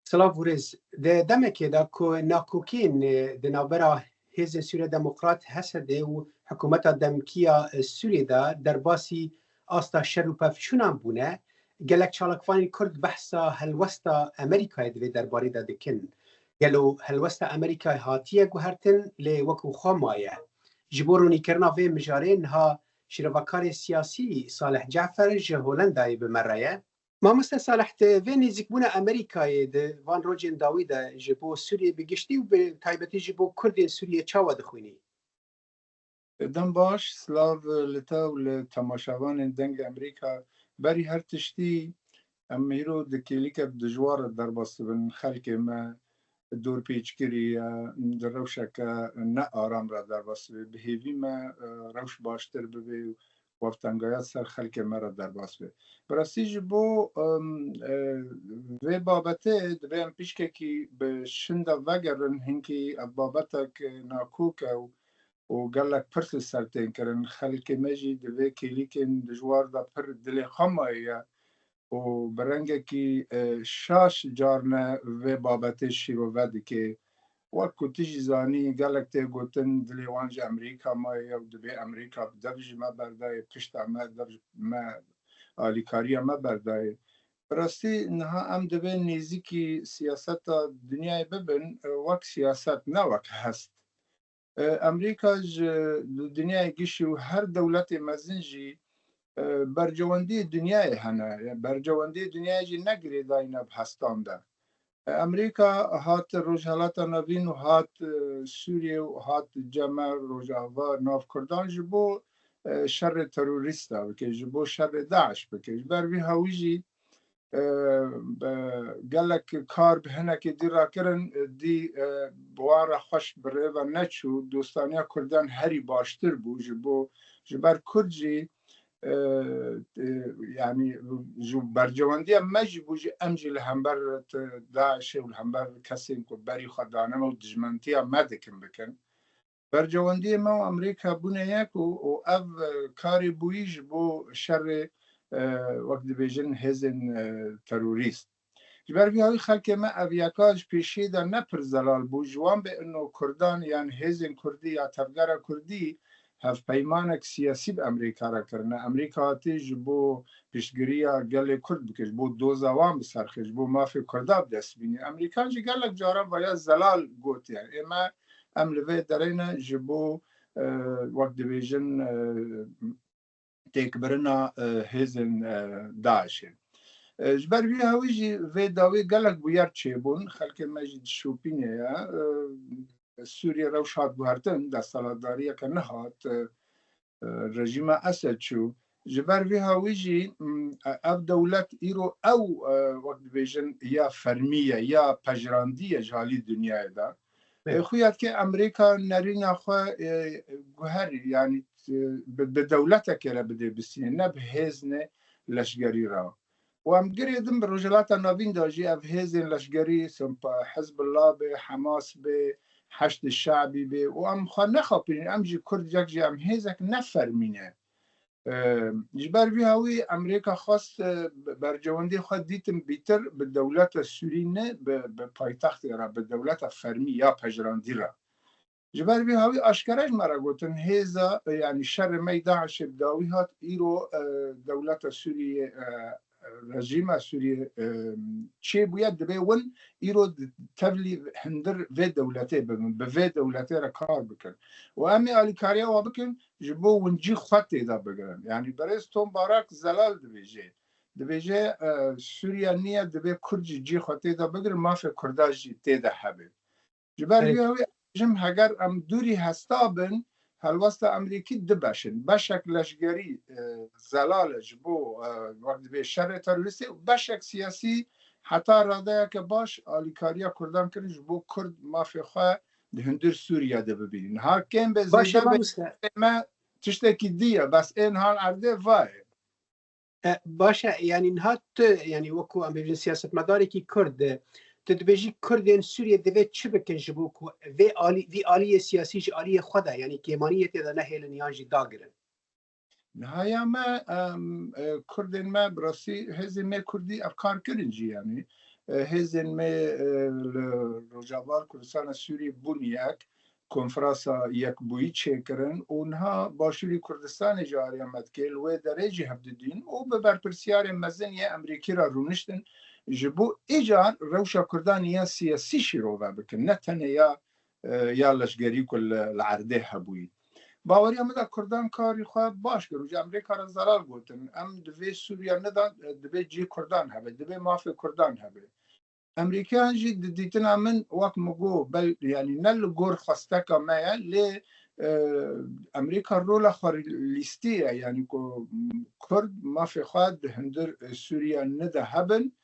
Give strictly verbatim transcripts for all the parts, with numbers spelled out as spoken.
Silav û rêz. Di demekê de ku nakokiyên di navbera Hêzên Sûriya Demokrat, H S D, û hikûmeta demkî ya Sûriyê de derbasî asta şer û pevçûnan bûne, gelek çalakvanên Kurd behsa helwesta Amerîkayê di vê derbarê de dikin. Gelo helwesta Amerîkayê hatiye guhertin, lê wekî xwe maye? Ji bo ronîkirina vê mijarê niha şîrovekarê siyasî Salih Cafer ji Holendayê bi me re ye. Mamoste Salih, tu vê nêzîkbûna Amerîkayê di van rojên dawî de ji bo Sûriyê bi giştî û bi taybetî ji bo Kurdên Sûriyê çawa dixwînî? Dem baş, silav li te û li temaşevanên Dengê Amerîka. Berî her tiştî, em îro di kêlîkek dijwar re derbas dibin. Xelkê me dorpêçkirî ye, di rewşeke ne aram re derbas dibe. Bi hêvî me, e, rewş baştir bibe û xweftengaya ser xelkê me re derbas be. Bi rastî ji bo, em, e, vê babetê divê em pişkekî bi şin de vegerin, hinkî ev babetek nakok e û, û gelek pirs li ser tên kirin. Xelkê me jî di vê kêlîkên dijwar de pir dilê xwe maye ye û bi rengekî, e, şaş carne vê babetê şîrove dike. Wek ku tu jî zanî, gelek tê gotin, dilê wan ji Amerîka maye û dibê Amerîka bi dev ji me berdayê, pişta me, dev ji me, alîkariya me berdayê. Bi rastî niha em divê nêzîkî siyaseta dinyayê bibin, e, wek siyaset, ne wek hest. E, Amerîka ji, li dinyayê gişî û her dewletê mezin jî, e, bercewendiyê dinyayê hene. Bercewendiyê dinyayê jî ne girêdayî ne bi hestan de. E, Amerîka hat Rojhelata Navîn û hat, e, Sûriyê û hat cem me Rojava nav Kurdan ji bo, e, şerê terorîsta bike, ji bo şerê DAIŞ bike. Ji ber vî hawî jî, e, be-, gelek kar bi hinekê dî rakirin, e, dî, e, bi wan re xweş bi rê ve neçû, dostaniya Kurdan herî baştir bû ji bo, ji ber Kurd jî, e, e, yanî ji bercewendiya me jî bû jî em jî li hember te-, DAIŞê û li hember kesên ku berî xwe dane me û dijmentiya me dikin bikin. Bercewendiyê me û Amerîka bûne yek û, û ev, e, karê bûyî ji bo şerê, e, wek dibêjin hêzên, e, terorîst. Ji ber vî hawî xelkê me ev yeka ji pêşiyê de ne pir zelal bû. Ji wan bê ino Kurdan yan hêzên Kurdî ya tevgera Kurdî hevpeymanek siyasî bi Amerîka re kirine. Amerîka hatî ji bo piştgiriya gelê Kurd bike, ji bo doza wan bi ser xê, ji bo mafê Kurda bi dest bîne. Amerîkan jî gelek caran vaya zelal gotiye. Ê me, em li vê derê ne ji bo, e, wek dibêjin, e, têkbirina, e, hêzên, e, DAIŞê. E, ji ber vî hawî jî vê dawî gelek bûyer çêbûn. Xelkê me jî dişopîne ye. E, Sûriyê rewş hat guhertin, desthilatdariyeke nehat, e, e, rejîma Esed çû. Ji ber vî hawî jî, m, e, ev dewlet îro ew, e, wek dibêjin ya fermî ye, ya pejirandî ye ji alî dinyayê de. Bê. E, xuya dike Amerîka nerîna xwe, e, guherî, yanî, e, bi, bi dewletekê re bidê bistînê, ne bi hêzne leşgerî re. Û em girê din bi Rojhilata Navîn de jî ev hêzên leşgerî, Hizbullah bê, Hamas bê, Heşdê Şe'bî bê û em xwe nexapînin, em jî Kurd yek jî em hêzek ne fermî ne. E, ji ber vî hawî Amerîka xwest, e, bercewendiyê xwe dîtin bîtir bi dewleta Sûrî ne, bi, bi paytextê re, bi dewleta fermî ya pejirandî re. Ji ber vî hawî aşkere ji me re gotin, hêza, e, yanî şerê me yê DAIŞê bi dawî hat, îro, e, dewleta Sûriyê, e, rejîma Sûriyê, e, çêbûye, divê win îro di tevlî hundir vê dewletê bibin, bi vê dewletê re kar bikin. Û em ê alîkariya wan bikin, ji bo win cî xwe tê de bigirin. Yanî berêz Tom Barak zelal dibêje. Dibêje, e, Sûriye niye, divê Kurd jî cî xwe tê de bigirin, mafê Kurda jî tê de hebe. Ji ber Erê. vê hawî jim heger em dûrî hesta bin, helwesta Amerîkî du beş in. Beşek leşgerî, e, zelal e ji bo, e, wek dibê şerê terorîstê û beşek siyasî heta radeyeke baş alîkariya Kurdan kirin ji bo Kurd mafê xwe di hundir Sûriye de bibînin. Niha kêm be Baş e zêde be mamoste. me tiştekî dî ye, bes ê niha erdê va ye. E, baş e, yanî niha tu, yanî wekû em bêjin siyasetmedarekî Kurd, e, tu dibêjî Kurdên Sûriyê divê çi bikin ji bo ku vê alî, vî aliyê siyasî ji aliyê xwe de, yanî kêmaniyê tê de nehêlin yan jî dagirin? Niha ya me, em, e, Kurdên me bi rastî hêzên me Kurdî ev kar kirin jî, yanî e, hêzên me, e, li Rojava Kurdistana Sûriyê bûn yek, konferansa yekbûyî çêkirin û niha Başûrî Kurdistanê jî ariya me dike, li wê derê jî hev didîn û bi berpirsiyarên mezin yê Amerîkî re rûniştin ji bo îcar rewşa Kurdan ya siyasî şîrove bikin, ne tenê ya, e, ya leşgerî ku li, li erdê hebûyî. Baweriya min de Kurdan karî xwe baş kir û ji Amerîka re zelal gotin. Em divê Sûriya neda, divê cî Kurdan hebe, divê mafê Kurdan hebe. Amerîkayan jî di dîtina min wek min got, bel, yanî ne li gor xwesteka me ye, lê, e, Amerîka rola xwe lîstiye, yanî ku Kurd mafê xwe di hundir, e, Sûriya nide hebin.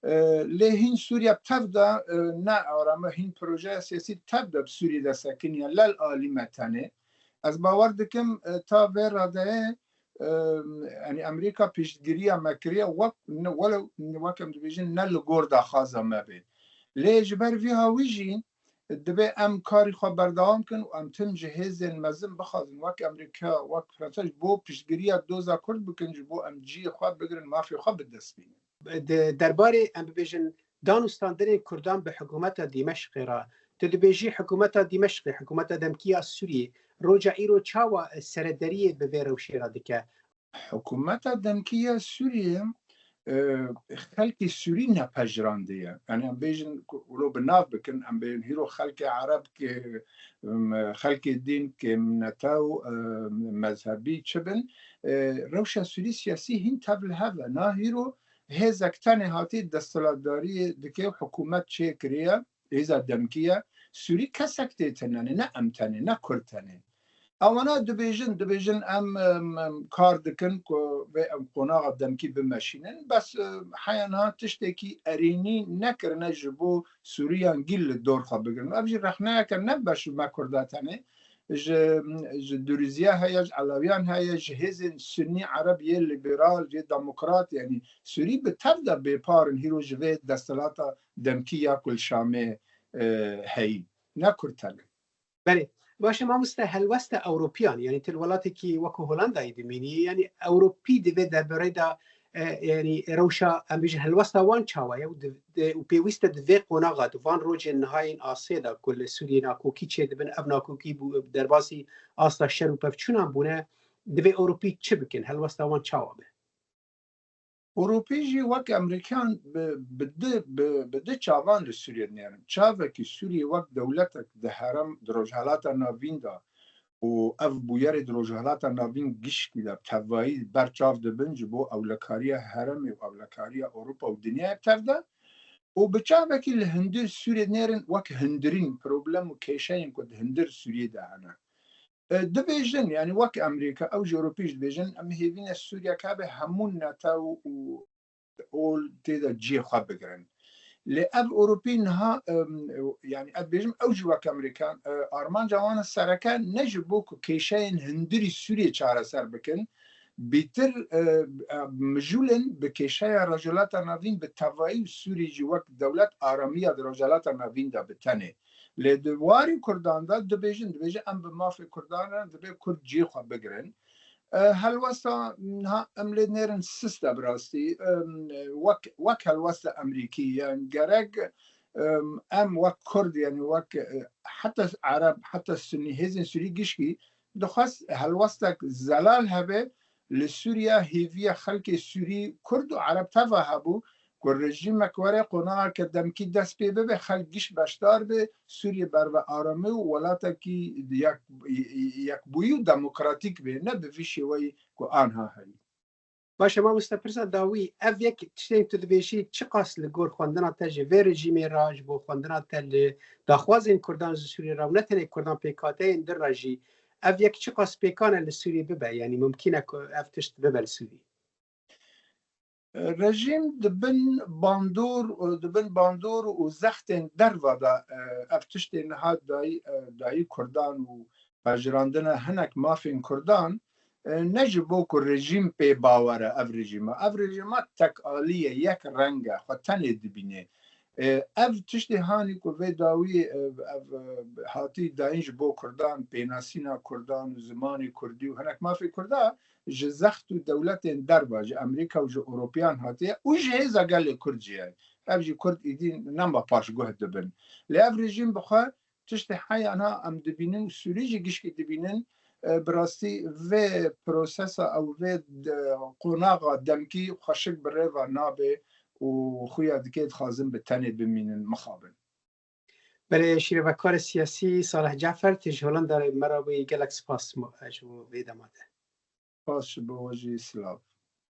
E, lê hîn Sûriya tev de, e, ne arame, hîn projeya siyasî tev de bi Sûriyê de sekiniye, lel alî me tenê. Ez bawer dikim, e, ta vê radeyê, e, yanî Amerîka piştgiriya me kiriye, wek, ne, welew, wek em dibêjin, ne li gor daxwaza me bê. Lê ji ber vî hawî jî, Divê em karî xwe berdewam kin û em tim ji hêzên mezin bixwazin, wek Amerîka, wek Fransa, ji bo piştgiriya doza Kurd bikin, ji bo em cihê xwe bigirin, mafê xwe bi dest bînin. Di derbarê, em bibêjin, dan û standinên Kurdan bi hikûmeta Dîmeşqê re, tu dibêjî hikûmeta Dîmeşqê, hikûmeta demkî ya Sûriyê, roja îro çawa serederiyê bi vê rewşê re dike? Hikûmeta demkî ya Sûriyê, e, xelkê Sûrî nepejrandiye. Yanî em bêjin ku wilo bi nav bikin, em bêjin hîro xelkê Ereb, kê, em, xelkê dîn, kê netew, e, mezhebî çi bin, e, rewşa Sûrî siyasî hîn tev li hev e. Na hîro hêzek tenê hatî desthilatdariyê dike û hikûmet çêkiriye. Hêza demkî ye. Sûrî kesek tê tenenê, ne em tenê, ne Kurd tenê. Ewana dibêjin, dibêjin em, em, em, kar dikin ku vê em qonaxa demkî bimeşînin. Bes, e, heya niha tiştekî erênî nekirine ji bo Sûriyan gîl li dor xwe bigirin. Ev jî rexneyeke ne beş me Kurda tenê. Ji, ji Durûziya heye, ji Elewiyan heye, ji hêzên Sunî Ereb yê liberal, yê demokrat, yanî Sûrî bi tev de bêpar in hîro ji vê desthilata demkî ya ku li Şamê, e, heyî. Ne Kurd tenê. Belê. Baş e mamoste, helwesta Ewropiyan, yanî tu li welatekî wekû Holandayê dimînî, yanî Ewropî di vê derbarê de, e, yanî rewşa, em bêjin, helwesta wan çawa ye û di, di, û pêwîst e di vê qonaxa, di van rojên niha yên asê de ku li Sûriyê nakokî çêdibin, ev nakokî bû, derbasî asta şer û pevçûnan bûne, divê Ewropî çi bikin, helwesta wan çawa be? Ewropî jî wek Amerîkan bi, bi di, bi, bi di çavan li Sûriyê dinêrin. Çavekî Sûriyê wek dewletek di herem, di Rojhelata Navîn de û ev bûyerê di Rojhelata Navîn gişkî de bi tevayî ber çav dibin ji bo ewlekariya heremê û ewlekariya Ewropa û dinyayê bi tev de û bi çavekî li hundir Sûriyê dinêrin wek hundirîn problem û kêşeyên ku di hundir Sûriyê de hene. E, dibêjin, yanî wek Amerîka, ew jî Ewropî jî dibêjin, em hêvî ne Sûriyek hebe hemû netew û ol tê de cihê xwe bigirin. Lê ev Ewropî niha, em, yanî ez dibêjim, ew jî wek Amerîkan, e, armanca wan e sereke ne ji bo ku kêşeyên hundirî Sûriyê çareser bikin, bîtir, e, e, mijûl in bi kêşeya Rojhilata Navîn bi tevayî û Sûriyê jî wek dewlet aramiya di Rojhilata Navîn de bi tenê. Lê di warê Kurdan de dibêjin, dibêje em bi mafê Kurdan re, divê Kurd cihê xwe bigirin. E, helwesta niha em lê nêrin sist e bi rastî. Em, wek, wek helwesta Amerîkî, yani gerek, em, em wek Kurd, yani wek, e, heta Ereb, heta Sunî, hêzên Sûrî gişkî dixwest helwestek zelal hebe li Sûriya, hêviya xelkê Sûrî, Kurd û Ereb teva hebû ku rejîmek were qonaxeke demkî dest pê bibe, xelk giş beşdar be, Sûriye berve aramî û welatekî yek, yekbûyî û demokratîk be, ne bi vî şêweyî ku anha heye. Baş e, mamoste, pirsa dawî, ev yek tiştên tu dibêjî, çiqas li gor xwendina te ji vê rejîmê re, ji bo xwendina te li daxwazên Kurdan ji Sûriyê re û ne tenê Kurdan, pêkhateyên din re jî, ev yek çiqas pêkan e li Sûriyê bibe, yanî mimkîn e ku ev tişt bibe li Sûriyê? Rejîm di bin bandor, di bin bandor û zextên derva de, e, ev tiştê niha dayî, e, dayî Kurdan û pejirandina hinek mafên Kurdan, e, ne ji bo ku rejîm pê bawer e ev rejîma. Ev rejîma tek alî ye, yek reng e, xwe tenê dibîne. Ev tiştê hanî ku vê dawî ev hatî dayîn ji bo Kurdan, pênasîna Kurdan û zimanê Kurdî û hinek mafê Kurda ji zext û dewletên derva, ji Amerîka û ji Ewropiyan hatiye û ji hêza gelê Kurd jî ye. Ev jî Kurd îdî nema paşguh dibin. Lê ev rejîm bi xwe tiştê heya niha em dibînin û Sûrî jî gişkî dibînin, e, bi rastî vê prosesa ew vê de-, qonaxa demkî xweşik bi rê ve nabe û xuya dike dixwazin bi tenê bimînin, mixabin. Belê şîrevekarê siyasî Salih Cafer, tu ji Holandayê me re bûyî, gelek spas ji bo vê dema te. Spas ji bo we jî, silav.